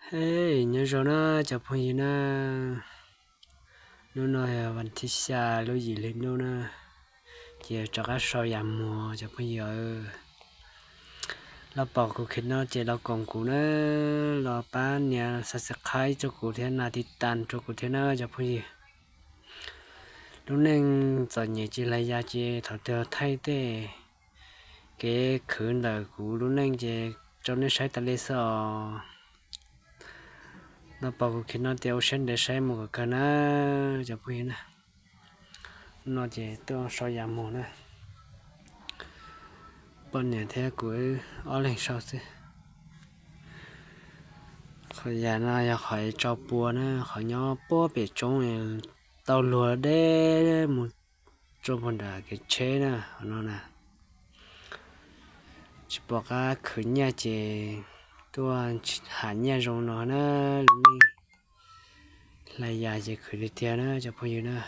Hej, nyob zoo na cov phooj ywg na, hnub no yog vas thib xya lub yim hli ntuj na, ces rov qab sau yam muag cov phooj ywg. Los pom kuv clip no ces los koom kuv na, los pab nias subscribe rau kuv thiab, nias tiv tas rau kuv thiab na cov phooj ywg. Lub neej txom nyem ces hlais yas ces thaum twg thaij tej kev khwv ntawm kuv lub neej ces rau nej saib tas li xwb os. Los pom kuv clip no ces ua siab ntev saib mus kom kawg na cov phooj ywg na. No ces tuaj sau yas muag na. Poj niam thiab kuv ob leeg sau xwb. Qhov yas no yog qhov tsau pua na, qhov nyob puag pem roob, tau luag deb mus rau puag nram kev tsheb na, qhov no na. Tsis pom qab khwv nyiaj ces tuaj ham nyiaj zoo no na, lub neej hlais yas ces khwv tiag tiag na cov phooj ywg na.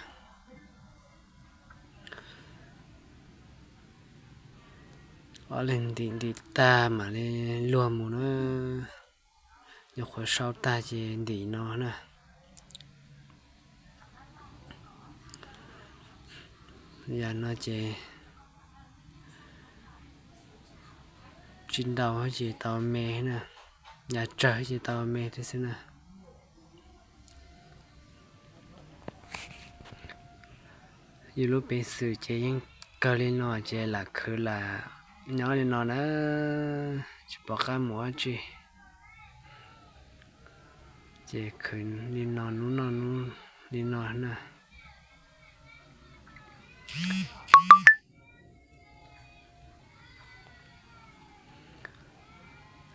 Ob leeg ntim ntim tag mam li luag mus na, nyuam qhuav sau tag ces ntim no na. Yam no ces tsis ntau ces tau me na, yam tsawg ces tau me thiab xwb na. Yus lub peev xwm ces yeej kawg li no ces lam khwv lam nyob li no na, tsis pom qab mus dab tsi. Ces khwv li no hnub noj hnub li no na.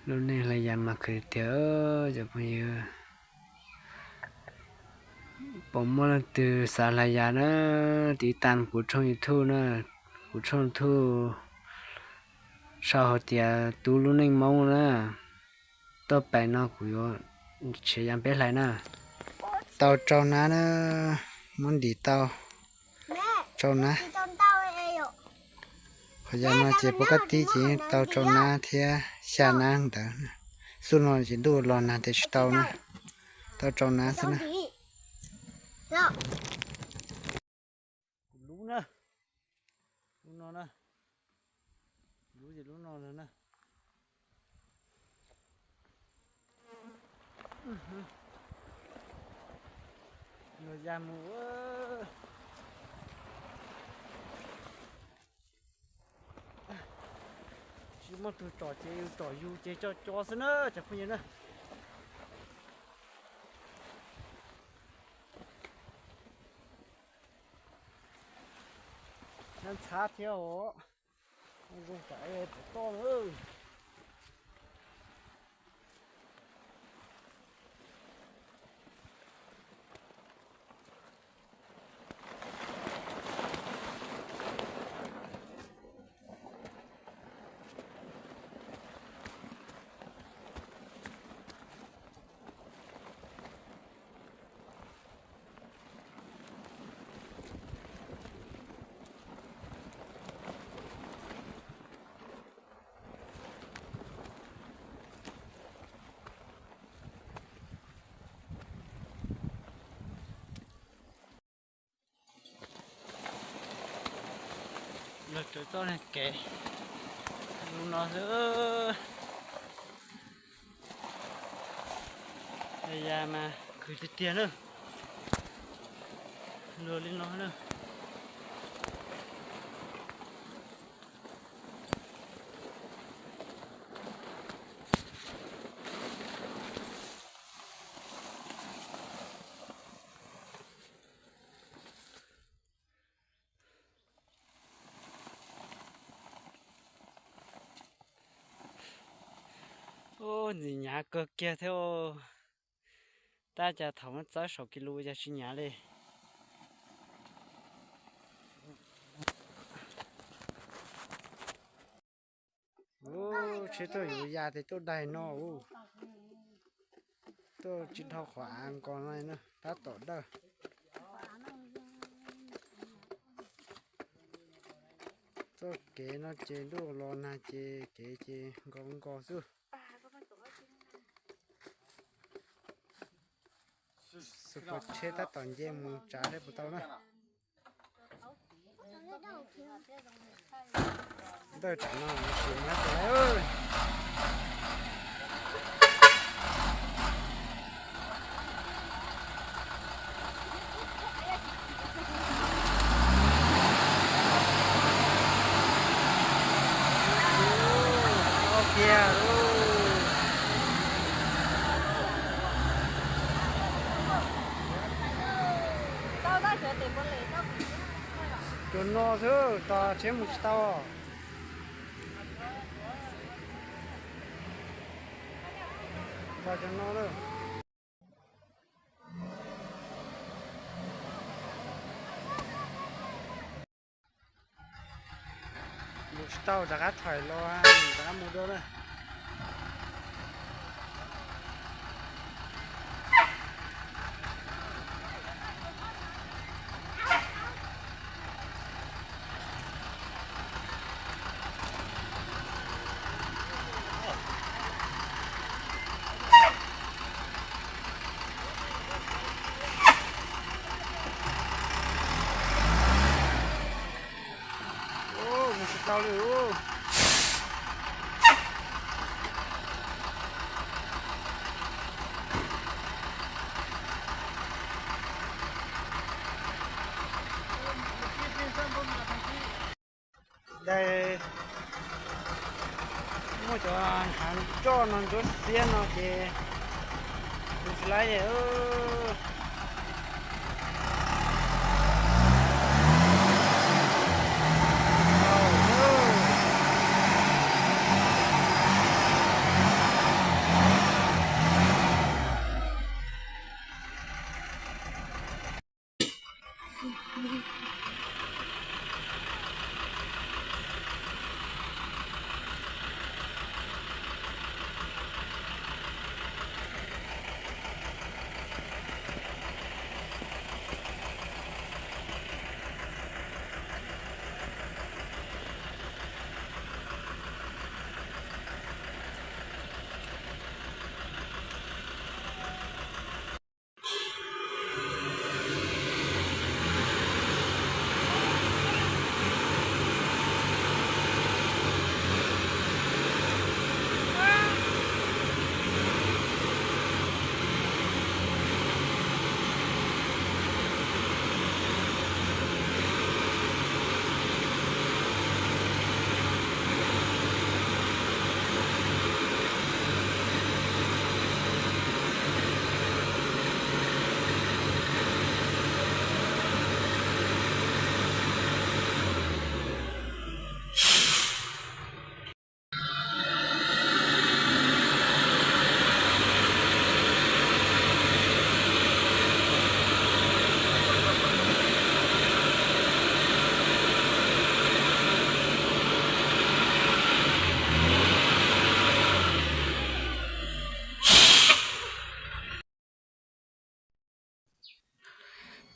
Lub neej hlais yas mas khwv tiag cov phooj ywg. Pom muaj leej twg xav hlais yas na, tiv tas kuv tshooj YouTube na, kuv tshooj YouTube sau hais tias Tub Lub Neej Hmoob na. Tuaj pem no kuv yuav nrhiav yas peb hlais na. Tau rau nab na, muab ntim tau rau nab. Qhov yas no ces puab kab tib ces yeej tau rau nab thiab xya nab ntawd. Xub no ces ntuj los nag tes tsis tau na, tau rau nab xwb na. Kuv lub na, lub no na, lub ces lub no na. Luag ya mus, tsis muaj tug tsom ces yus tsom yus ces co co xwb na cov phooj ywg na. Nab ntxhab thiab os, zoo tsam pov toj na. Los raws txoj kev lub no xwb. Yas mas khwv tiag tiag na. Luag li no na. Ub, ntxim hnyav kawg kiag thiab. Tab cas thaum muab txawb saum kis lus cas tsis hnyav li. Ub, tsheb tuaj yuav yas tes tuaj daig no ub. Tuaj tsis dhau qhov av nkaus no na, tab tom dawj. Txoj kev no ces ntuj los nag ces kev ces nkos nkos xwb. Tus pua tsheb tab tom nce mus tsav seb puas tau na. Ntawm tsam no mus sim na tus lawv. Kiag lauj. Cua no xwb, tos tsheb mus tsis tau. Tos cov no na. Mus tsis tau, rov qab thaiv los, rov qab mus dua na. Mus tsis tau li. Dais muaj cov hav nroj no ntsuab xiab no ces tus tsis laib.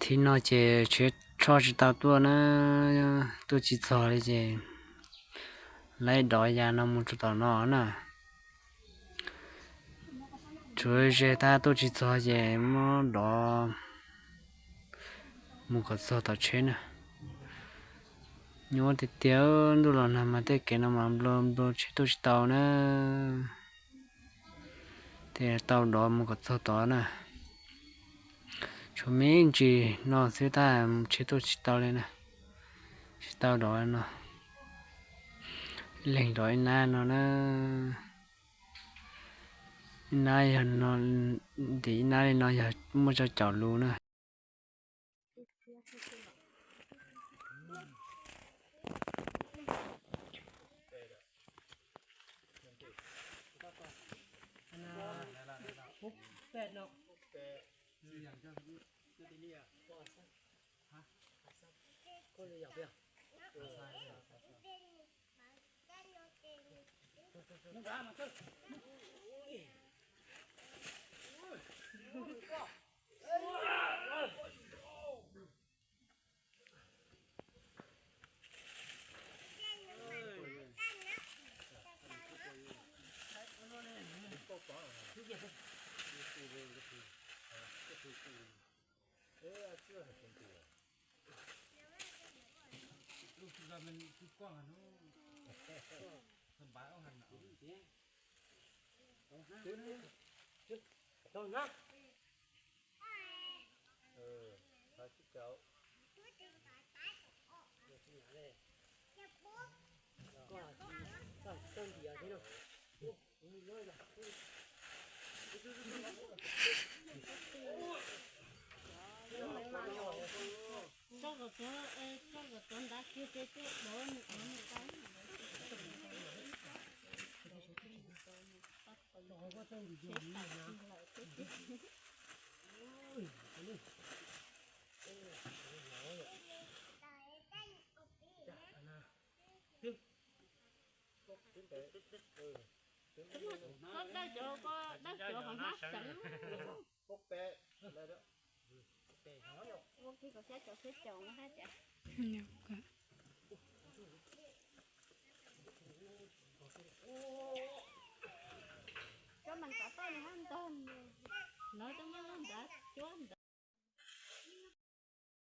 Thib no ces tsheb tshoj tsis tau tuaj na, tuaj tsis txog li ces lawv dov yas no mus rau tom no na. Tshuav ze tab tuaj tsis txog ces muab dov mus kom txog tom tsheb na. Nyuaj tiag tiag, ntuj los nag mas tej kev no mas nplua nplua tsheb tuaj tsis tau na. Ces tau dov mus kom txog tod na. Tshuav me ntsis no xwb tab tsheb tuaj tsis tau li na. Tsis tau dov no. Leeg dov ib nab no na. Ib nab yog no, ntim ib nab li no yog muaj cov caum lus na. Ê, a, twb hais tias, twb hais tias, twb hais tias, tau na. Tau na. Tau na. Koj, koj txawj ntiav thiab no. Tso kom tuav, tso kom tuav ntav kiag ces coj dov nws ua nws tau. Koj daj cov, koj daj cov hauv hnab sawv. Ua kiag kom xya caum xya caum no hab cas. Cov mas ntav toj nws hab ntog, lawv twb muab lub ntav cuab ntawd.